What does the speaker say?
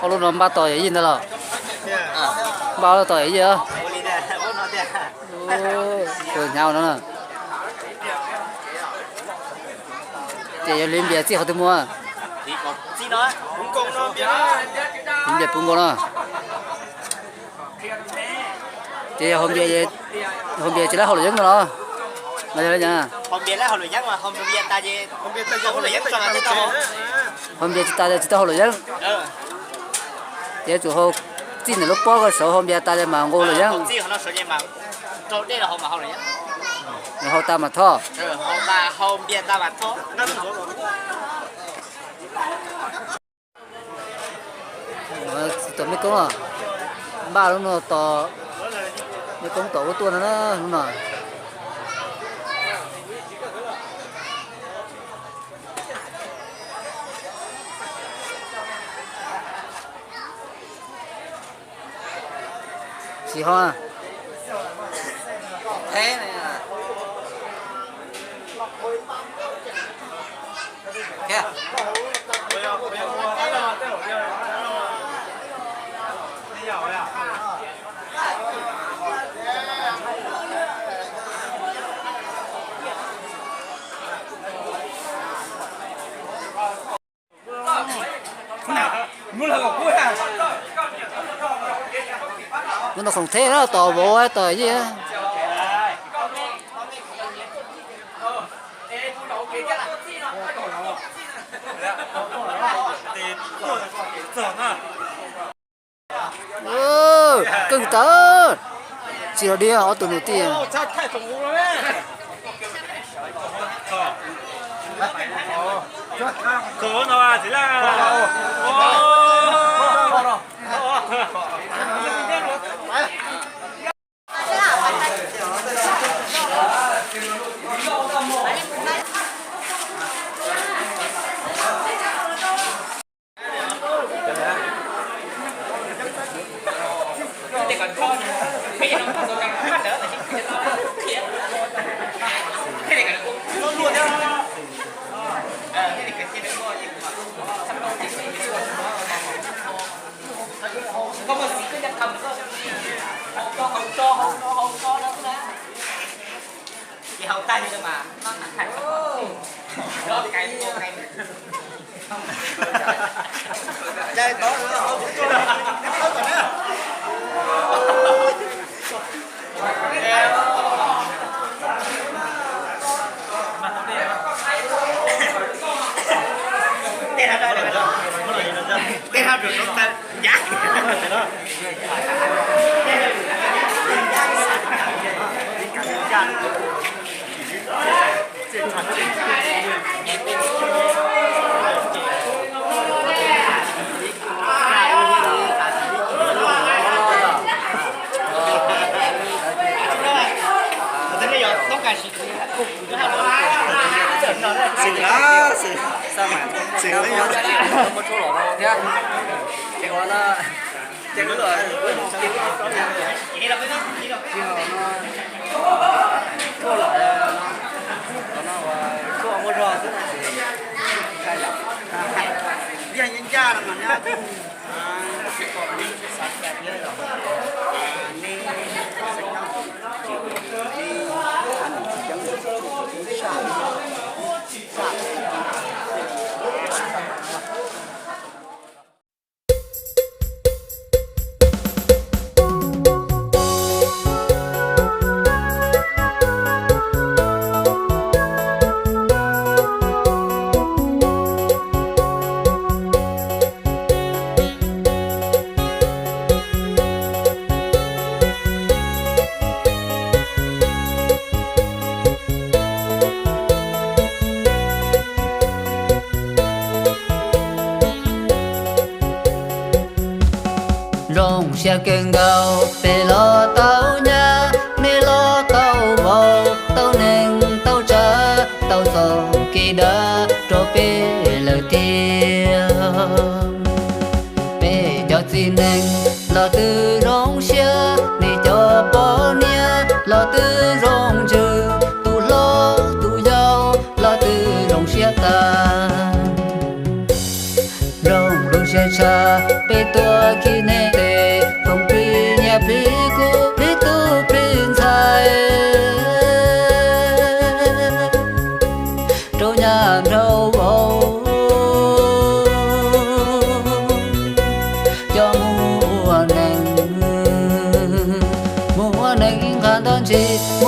Ob lub no npaj tos yawm yij ntag los? Npaj tos yawm yij. Tus hnyav no na. Ces yog hliv npias txij qhov twg mus? Hliv npias puv nkaus no. Ces yog haus npias tsis lab hauj lwm yeeb no los? Los yog li cas? Haus npias tsis tas tsis tau haus lwm yeeb. Ces yuav tsum haus txij ntawm lub pob ko saud, haus npias tas ces mam nqus lwm yeeb. Haus tas mam thoj. Tsis tau mej koob, npaj lub no tos mej koob tom ub tuaj no na, lub no. Tsis ho. Lub no khoom theb na, tos vauv tos yij. Keej tas, tsis los diam ob tug nus tij. Zoo siab kawg nkaus peb los tau nyab, nej los tau vauv, tau neeg tau tsav, tau txoj kev dag rau peb lawm tiag. Peb cov txiv neej los twb zoo siab, nej cov poj niam los twb zoo ntsws, tus hlob tus yau los twb zoo siab tag. Zoo lub siab tshaj peb ris